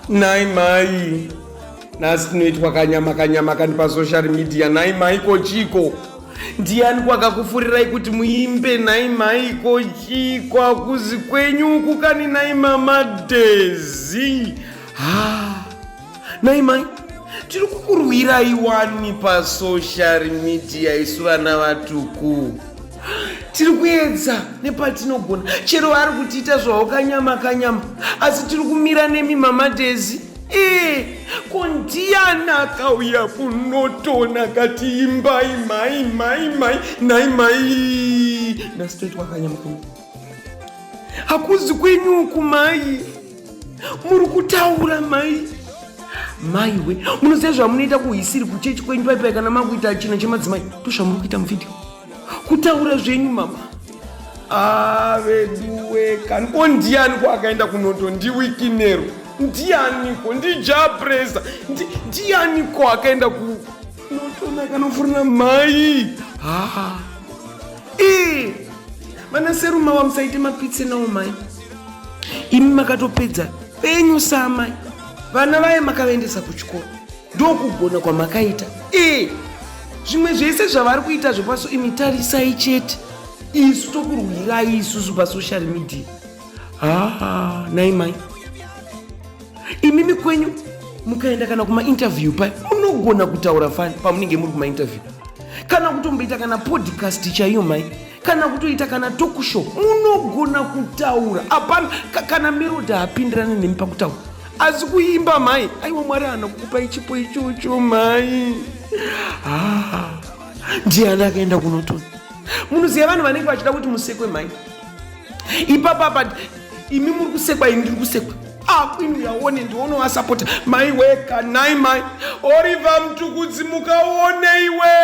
Nhai mai, nhasi tinoitwa kanyama kanyama kani pasocial media. Nhai mai, ko chiko? Ndiani kwakakufurirai kuti muimbe? Nhai mai, ko chiko? Hakuzi kwenyu uku kani nhai mama Daisy? Ha, nhai mai, tiri kukurwirai wani pasocial media isu vana vatuku. Tiri kuedza nepatinogona, chero vari kutiita zvavo kanyama kanyama, asi tiri kumira nemi mama Daisy. Ee, ko ndiani akauya kunotona kati imbai mai mai mai? Nhai mai, nhasi toitwa kanyama kanyama. Hakuzi kwenyu uku mai, muri kutaura mai. Maiwe, munoziva zvamunoita kuhisiri kuchechi kwenyu paipai kana makuita chino chemadzimai? Ndozvamuri kuita muvhidhiyo, kutaura zvenyu mama. Aveduwe kani, ko ndiani ko akaenda kunoto? NdiWicknell? Ndianiko? NdiJah Prayzah? Ndianiko akaenda kunotona kanofurira mai? Ha, ee, vana serumawa, musaite mapitse nawo mai. Imi makatopedza penyu samai, vana vaye makavaendesa kuchikoro, ndokugona kwamakaita. Ee, zvimwe zvese zvavari kuita zvepaso, imi tarisai chete, isu tokurwirai isusu pasocial media. Haa, nai mai, imimi kwenyu mukaenda kana kumainterview paya munogona kutaura fani pamunenge muri kumainterview, kana kutomboita kana podcast chaiyo mai, kana kutoita kana talk show, munogona kutaura. Hapana kana melody haapindirani nemi pakutaura, asi kuimba mai, aiwa, Mwari haana kukupai chipo ichocho mai. Ah, ndiani akaenda kunotona? Munoziva vanhu vanenge vachida kuti musekwe mai. Ipapapa imi muri kusekwa, ini ndiri kusekwa. Akwini uyaone ndionovasapota mai weka. Nai mai Oliver Mtukudzi, mukaone iwe.